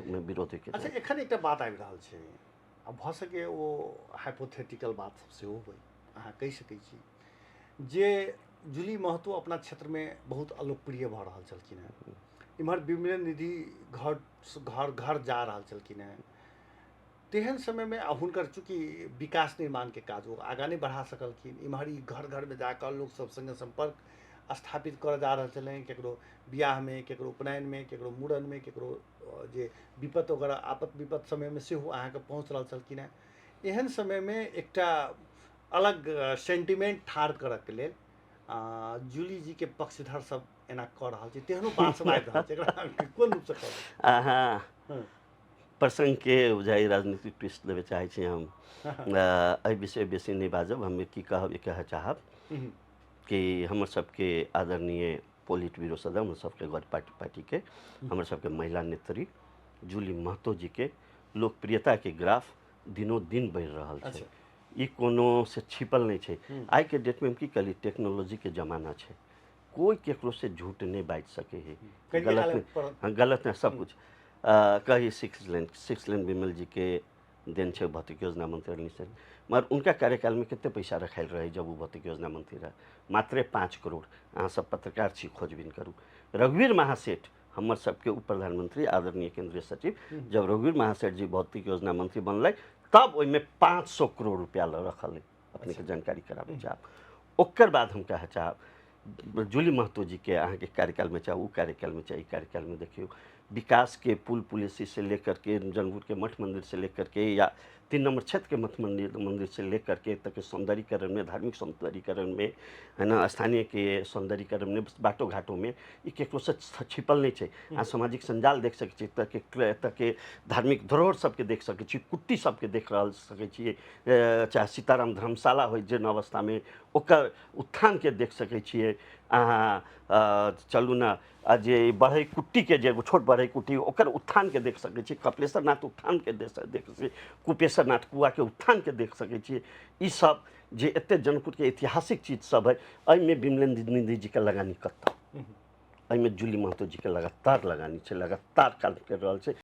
मे विरोध होइके अच्छा चाही। एखन एकटा बात आबि रहल छै, आ भऽ सके ओ हाइपोथेटिकल बात सब सेहो होइ, अहाँ कहि सकै छी जे जूली महतो अपना क्षेत्रमे बहुत अलोकप्रिय भऽ रहल छलखिन हेँ, इम्हर विमलेन्द्र निधि घर घर घर जा रहल छलखिन हेँ, तेहन समयमे आ हुनकर चूँकि विकास निर्माणके काज ओ आगाँ नहि बढ़ा सकलखिन, इम्हर ई घर घरमे जाकऽ लोकसभ सङ्गे सम्पर्क स्थापित करऽ जा रहल छलनि, ककरो बियाहमे, ककरो उपनयनमे, ककरो मूड़नमे, ककरो जे विपत वगैरह आपत विपत समयमे सेहो अहाँके पहुँच रहल छलखिन हेँ। एहन समयमे एकटा अलग सेंटिमेंट ठाढ़ करऽके लेल जूली जीके पक्षधर सब एना कऽ रहल छै, तेहनो बात सब आबि रहल छै, एकरा कोन रूपसँ कहबै? अहाँ प्रसङ्गके बुझाइ राजनीतिक ट्विस्ट लेबे चाहै छी हम। एहि विषय बेसी नहि बाजब। हम की कहब, ई कहऽ चाहब कि हमर सबके आदरणीय पोलिट ब्यूरो सदस्य, हमर सबके गौर पार्टीके हमर सबके महिला नेत्री जूली महतो जीके लोकप्रियताके ग्राफ दिनों दिन बढ़ि रहल छै। ई कोनो से छिपल नहि छै। आइके डेटमे हम की कहली, टेक्नोलॉजीके जमाना छै, कोइ केकरो से झूठ नहि बाजि सकै है, गलत नहि। हाँ, गलत नहि, सब कुछ कही। सिक्स लेन विमल जी के देन छै, भौतिक योजना मंत्री रहनी से, मगर उनका कार्यकाल में कते पैसा रखायल रहे जब वो भौतिक योजना मंत्री रहे? मात्रे 5 करोड़। अहाँ सब पत्रकार छी, खोजबीन करू। रघुवीर महासेठ, हमर सबके उप प्रधानमंत्री, आदरणीय केंद्रीय सचिव, जब रघुवीर महासेठ जी भौतिक योजना मंत्री बनलै तब ओहिमे 500 करोड़ रुपया ल रखल है। अपने के जानकारी कराबै चाहब। ओकर बाद हम कहऽ चाहब, जूली महतो जी के अहाँके कार्यकालमे चाहे ओ कार्यकालमे चाहे ई कार्यकालमे देखियौ, विकासके पुल पुलिसी से लेकर के, जनकपुरके मठ मंदिर से लेकर के या 3 नंबर क्षेत्रके मठ मंदिर से लेकर के तक सौंदर्यीकरणमे, धार्मिक सौंदर्यीकरणमे है न, स्थानीयके सौंदर्यीकरणमे, बाटो घाटोमे, ई केकरोसँ छिपल नहि छै। अहाँ सामाजिक सञ्जाल देख सकै छी, एतऽके एतऽके धार्मिक धरोहर सबके देख सकै छी, कुट्टी सबके देख रहल सकै छियै, चाहे सीताराम धर्मशाला होइ जीर्ण अवस्थामे, ओकर उत्थानके देख सकै छियै अहाँ। चलू ने, आ जे बढ़ै कुट्टीके जे एगो छोट बढ़ै कुट्टी, ओकर उत्थानके देख सकै छी, कपिलेश्वर नाथ उत्थानके देख सकै छी, कुपेश्वर नाथ कुआके उत्थानके देख सकै छी। ई सब जे एते जनकपुरके ऐतिहासिक चीज सब है, एहिमे विमलेन्द्र निधि जीके लगानी कतऽ? एहिमे जूली महतो जीके लगातार लगानी छै, लगातार काम करि रहल छै।